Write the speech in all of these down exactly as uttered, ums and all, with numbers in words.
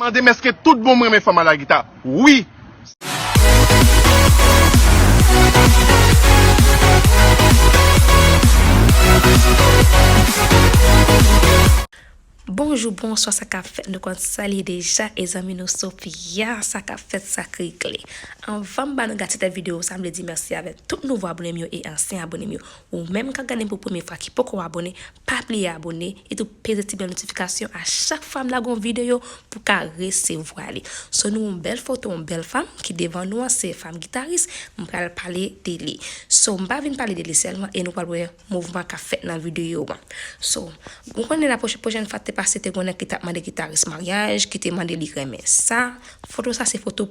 Mande m èske tout bon m renmen fanm a la gita? Wi. Bonjou, bonswa, sa k ap fèt? Nou konn sa l ye deja, e zanmi nou Sophia, sa k ap fèt, sa k regle. Anvan m ba nou gade ti tèt videyo sa, m vle di mèsi avèk tout nouvo abone m yo e ansyen abone m yo. Ou menm k ap gade m pou premye fwa ki poko abone, pa bliye abone, etou peze ti bèl notifikasyon a chak fwa m lage yon videyo pou ka resevwa li. So, nou yon bèl foto, yon bèl fanm ki devan nou an, se fanm gitaris, m pral pale de li. So, m pa vin pale de li sèlman, e nou pral wè mouvman k ap fèt nan videyo an. So, ou konnen la pwochèn fwa te pase, te gen yon nèg ki t ap mande gitaris maryaj, ki te mande li renmen sa. Foto sa se foto,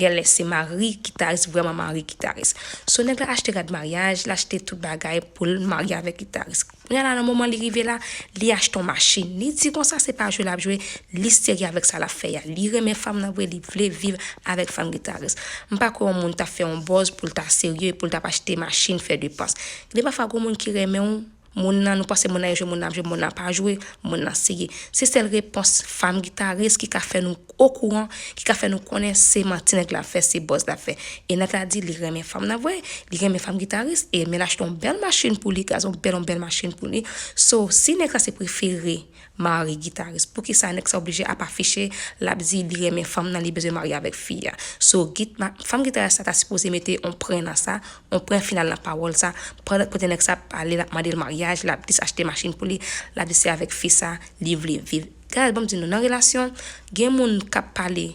genlè se mari gitaris, vrèman mari gitaris. So, nèg la achte rad maryaj, l achte tout bagay pou l marye avèk gitaris. Kounye a la, nan moman li rive la, li achte yon machin. Li di konsa se pa jwe l ap jwe, li serye avèk sa l ap fè a. Li renmen fanm nan vre, li vle viv avèk fanm gitaris. M pa kwè yon moun t ap fè yon buzz pou l ta serye, pou l t ap achte machin, fè depans. Gen de pafwa gen moun ki renmen w, moun nan, nou panse moun nan jwe, moun nan ap jwe, moun nan pa jwe, moun nan serye. Se sèl repons fanm gitaris ki ka fè nou okouran, ki ka fè nou konnen se manti nèg la fè, se buzz l ap fè. E nèg la di li renmen fanm nan vre, li renmen fanm gitaris, e men l achte yon bèl machin pou li, gaz, yon bèl, yon bèl machin pou li. So, si nèg sa se prefere mari gitaris, poukisa nèg sa oblije ap afiche, l ap di li renmen fanm nan, li bezwen marye avèk fi a? So, git, ma, fanm gitaris sa ta sipoze mete yon pwen nan sa, yon pwen final nan pawòl sa, pandan kote nèg sa ap pale, l ap mande l maryaj, l ap di s achte machin pou li, l ap di se avèk fi sa li vle viv. Gaz, ban m di nou, nan relasyon, gen moun k ap pale,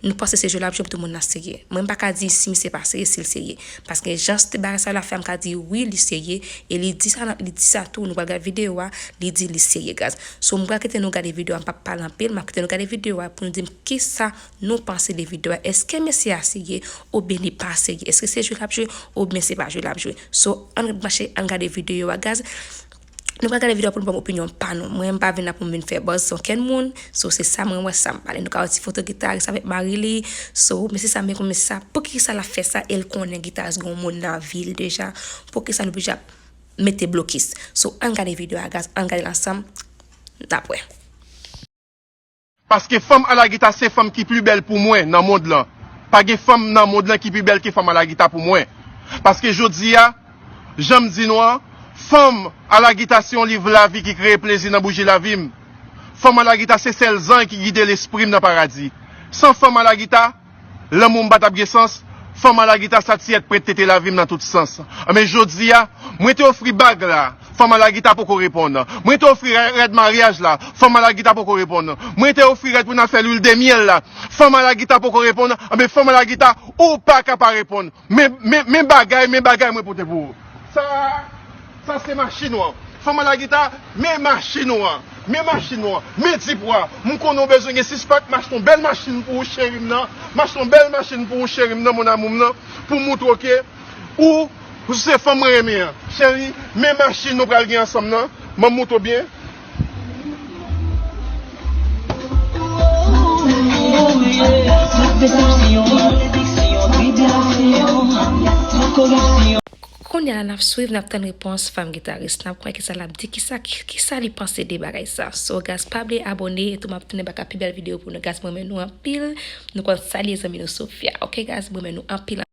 nou panse se jwe l ap jwe, epi tou moun nan serye. Mwen, m pa ka di si misye pa serye, si l serye. Paske jan bagay sa yo ap fè a, m ka di wi, li serye, e li di sa, li di sa tou, nou pral gade videyo a, li di li serye, gaz. So, m pral kite nou gade videyo a, m p ap pale anpil, m ap kite nou gade videyo a pou nou di m kisa nou panse de videyo a. Èske mesye a serye oubyen li pa serye? Èske se jwe l ap jwe oubyen se pa jwe l ap jwe? So, ann branche, ann gade videyo a, gaz. Nou pral gade videyo a pou nou ban m opinyon pa nou. Mwen, m pa vin la pou m vin fè buzz sou okenn moun. So, se sa mwen wè, sa m pale. Nou ka wè ti foto gitaris avèk mari li. So, mesye sa, m byen konn mesye sa, poukisa l ap fè sa e l konnen gitaris gen yon moun nan vi l deja? Poukisa l oblije ap mete blokis? So, ann gade videyo a, gaz, ann gade l ansanm. N ap wè. Paske fanm alagita se fanm ki pi bèl pou mwen nan mond lan. Pa gen fanm nan mond lan ki pi bèl ke fanm alagita pou mwen. Paske jodi a, jan m di nou an, fanm alagita se yon liv lavi ki kreye plezi nan bouji lavi m. Fanm alagita se sèl zanj ki gide lespri m nan paradi. San fanm alagita, lanmou m pa t ap gen sans, fanm alagita sa ti yèt prèt tete lavi m nan tout sans. Anben jodi a, mwen te ofri bag la, fanm alagita poko reponn. Mwen te ofri rad maryaj la, fanm alagita poko reponn. Mwen te ofri rad pou n al fè lwil de myèl la, fanm alagita poko reponn. Anben fanm alagita, ou pa ka pa reponn. Men, men, men bagay, men bagay mwen pote pou ou. Sa, sa se machin ou an. Fanm alagita, men machin ou an. Men machin ou an. Men dipwa. M konnen w bezwen gen sis pak, m achte yon bèl machin pou ou, cheri m nan. M achte yon bèl machin pou ou, cheri m nan, mon amour m nan. Pou m moutre w ke ou, ou se fanm mwen renmen an. Cheri, men machin nou pral gen ansanm nan. Ban m moutre w byen. Kounye a la, n ap swiv, n ap tann repons fanm gitaris. N ap kwè kisa l ap di, kisa, ki, kisa li panse de bagay sa. So, gaz, pa bliye abone, etou m ap tounen bak ak pi bèl videyo pou nou, gaz, mwen renmen nou anpil. Nou konn sa l ye, zanmi nou Sophia. Ok, gaz, mwen renmen nou anpil.